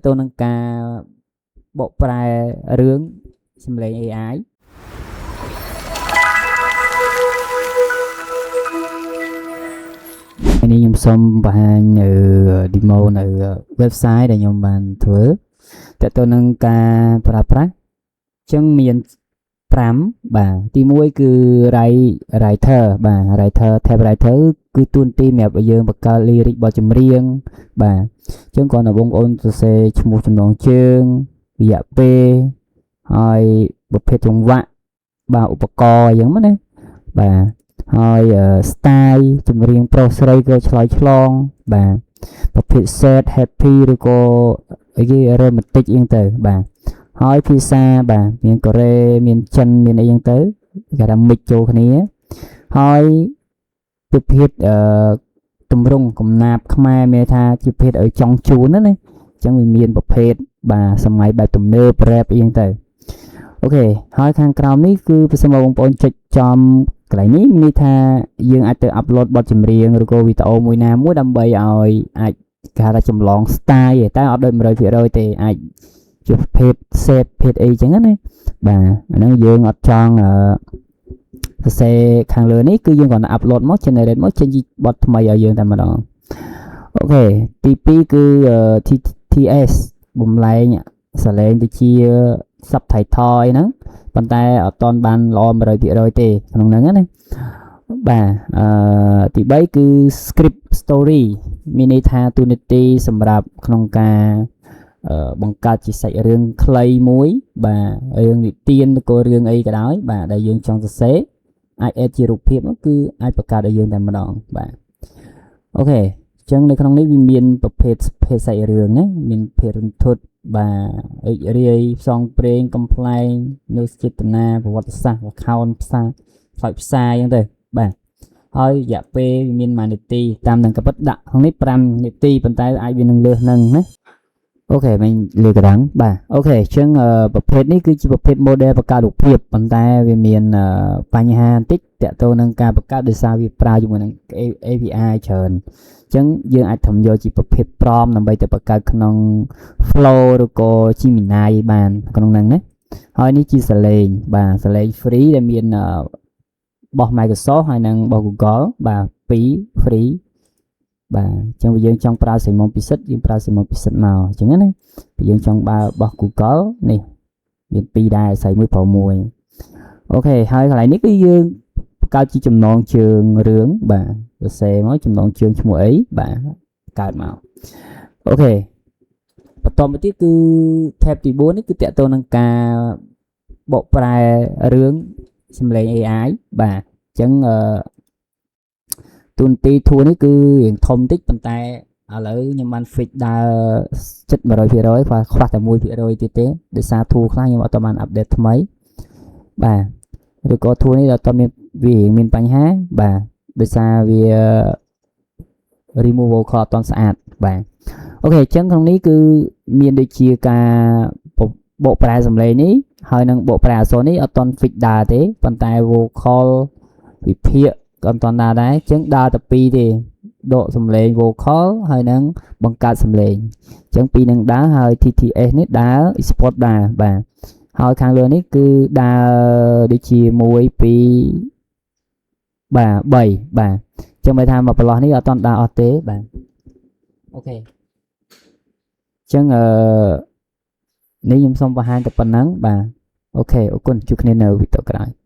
ទៅនឹងការបកប្រែរឿងសំឡេង AI ថ្ងៃនេះខ្ញុំសូមបង្ហាញនៅ demo នៅ website ដែលខ្ញុំបានធ្វើតទៅនឹងការប្រើប្រាស់អញ្ចឹងមាន5បាទទី1គឺ writer បាទ writer tab writer គឺតួនាទីសម្រាប់ឲ្យយើងបង្កើត lyric បទចម្រៀងបាទអញ្ចឹងគ្រាន់តែបងប្អូនសរសេរឈ្មោះចំណងជើងរយៈពេលហើយប្រភេទចង្វាក់បាទឧបករណ៍អញ្ចឹងណាបាទហើយ style ចម្រៀងប្រុសស្រីក៏ឆ្លើយឆ្លងបាទប្រភេទ sad happy ឬក៏អីគេ romantic អីចឹងទៅបាទហើយភាសាបាទមានកូរ៉េមានចិនមានអីចឹងទៅគេថា mix ចូលគ្នាហើយប្រភេទអឺទម្រង់កំណាព្យខ្មែរមានថាជាប្រភេទឲ្យចង់ជូនណាណាអញ្ចឹងវាមានប្រភេទបាទសម័យបែបទំនើប rap អីចឹងទៅOK ហើយខាងក្រោមនេះគឺប្រសិនបើបងប្អូនចុចចំកន្លែងនេះមានន័យថាយើងអាចទៅ upload បទចម្រៀងឬក៏វីដេអូមួយណាមួយដើម្បីឲ្យអាចគេហៅថាចម្លង style ទេតែអត់ដូច100%ទេអាចជាប្រភេទ set ភេទអីចឹងណាបាទអាហ្នឹងយើងអត់ចង់អឺសរសេរខាងលើនេះគឺយើងគ្រាន់តែ upload មក generate មកចេញជាបទថ្មីឲ្យយើងតែម្ដង OK ទី2គឺ TTS បំលែងសលេងទៅជា subtitle អីហ្នឹងប៉ុន្តែអត់ទាន់បានល្អ100%ទេក្នុងហ្នឹងណាបាទអឺទី3គឺ script story មានន័យថាតួនាទីសម្រាប់ក្នុងការបង្កើតជាសាច់រឿងខ្លីមួយបាទរឿងនិទានឬក៏រឿងអីក៏ដោយបាទដែលយើងចង់សរសេរអាច add ជារូបភាពនោះគឺអាចបង្កើតឲ្យយើងតែម្ដងបាទ OK អញ្ចឹងនៅក្នុងនេះវាមានប្រភេទភេទសាច់រឿងណាមានភេទរន្ធត់បាទរីករាយផ្សងព្រេងកំប្លែងនៅចេតនាប្រវត្តិសាស្ត្រល្ខោនផ្សារផ្សាយផ្សាយអញ្ចឹងទៅបាទហើយរយៈពេលវាមាន1នាទីតាមនឹងកពិតដាក់ក្នុងនេះ5នាទីប៉ុន្តែអាចវានឹងលើសនឹងណាOK មិញលើករាំងបាទ OK អញ្ចឹងប្រភេទនេះគឺជាប្រភេទ model បង្កើតរូបភាពប៉ុន្តែវាមានបញ្ហាបន្តិចទាក់ទងនឹងការបង្កើតដោយសារវាប្រើជាមួយនឹង API ច្រើនអញ្ចឹងយើងអាចធ្វើយកជាប្រភេទ prompt ដើម្បីទៅបង្កើតក្នុង Flow ឬក៏ Gemini បានក្នុងហ្នឹងណាហើយនេះជាសលេងបាទសលេង free ដែលមានរបស់ Microsoft ហើយនិងរបស់ Google បាទ2 free បាទអញ្ចឹងបើយើងចង់ប្រើសិមុនពិសិដ្ឋយើងប្រើសិមុនពិសិដ្ឋមកអញ្ចឹងណាបើយើងចង់បើរបស់ Google នេះមានពីរដែរស្អីមួយប្រុសមួយ OK ហើយកន្លែងនេះគឺយើងបង្កើតជាចំណងជើងរឿងបាទសរសេរមកចំណងជើងឈ្មោះអីបាទកើតមក OK បន្តមកទៀតគឺ tab ទី4នេះគឺទាក់ទងនឹងការបកប្រែរឿងសំឡេង AI បាទអញ្ចឹងអឺទូនទី tool នេះគឺរៀងធំតិចប៉ុន្តែឥឡូវខ្ញុំបាន fix ដើរជិត100%ខ្វះខ្វះតែ1%ទៀតទេដោយសារ tool ខ្លះខ្ញុំអត់បាន update ថ្មីបាទឬក៏ tool នេះដល់តមានវារៀងមានបញ្ហាបាទដោយសារវា remove vocal អត់ទាន់ស្អាតបាទ OK អញ្ចឹងក្នុងនេះគឺមានដូចជាការបកប្រែសំឡេងនេះហើយនឹងបកប្រែអក្សរនេះអត់ទាន់ fix ដើរទេប៉ុន្តែ vocal វិភាគក៏អត់ទាន់ដើរដែរអញ្ចឹងដើរតែពីរទេដកសំឡេង vocal ហើយនឹងបង្កើតសំឡេងអញ្ចឹងពីរនឹងដើរហើយ TTS នេះដើរ export ដើរបាទហើយខាងលើនេះគឺដើរដូចជា1 2បាទ3បាទអញ្ចឹងបើថាមកប្រឡោះនេះអត់ទាន់ដើរអស់ទេបាទ OK អញ្ចឹងអឺនេះខ្ញុំសូមបង្ហាញតែប៉ុណ្ណឹងបាទ OK អរគុណជួបគ្នានៅវីដេអូក្រោយ។